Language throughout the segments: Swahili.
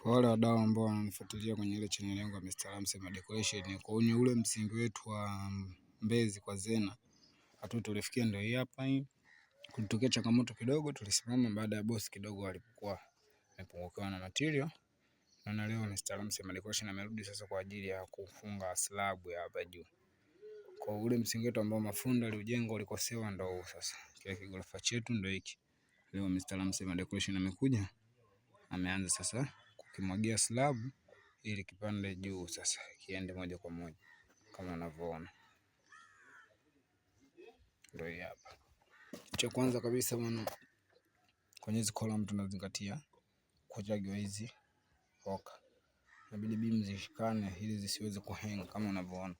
Kwa wale wadau ambao wananifuatilia kwenye ile channel yangu ya Mr. Ramsey Decoration, kwa hiyo ule msingi wetu wa Mbezi kwa Zena hatua tulifikia ndio hii hapa hii. Kulitokea changamoto kidogo, tulisimama baada ya boss kidogo alipokuwa amepungukiwa na material. Naona leo Mr. Ramsey Decoration amerudi sasa kwa ajili ya kufunga slab ya hapa juu. Kwa ule msingi wetu ambao mafundi aliujenga ulikosewa ndio huu sasa. Kile kigorofa chetu ndio hiki. Leo Mr. Ramsey Decoration amekuja ameanza sasa kukimwagia slab ili kipande juu sasa kiende moja kwa moja kama unavyoona. Ndio hii hapa. Cha kwanza kabisa bwana, kwenye hizi column tunazingatia kuchagiwa hizi hoka, inabidi beam zishikane ili zisiweze kuhang kama unavyoona.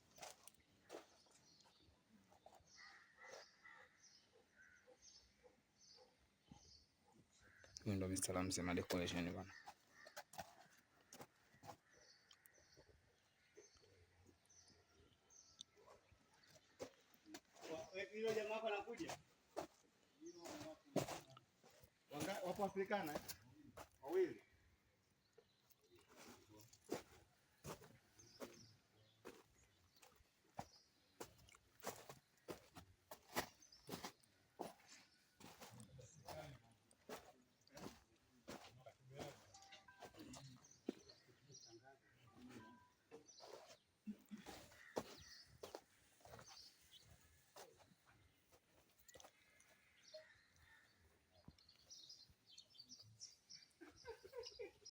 Huyu ndo Mr. Ramsey Decoration bwana. Yule jamaa wako anakuja. Wapo Afrikana eh? Wawili.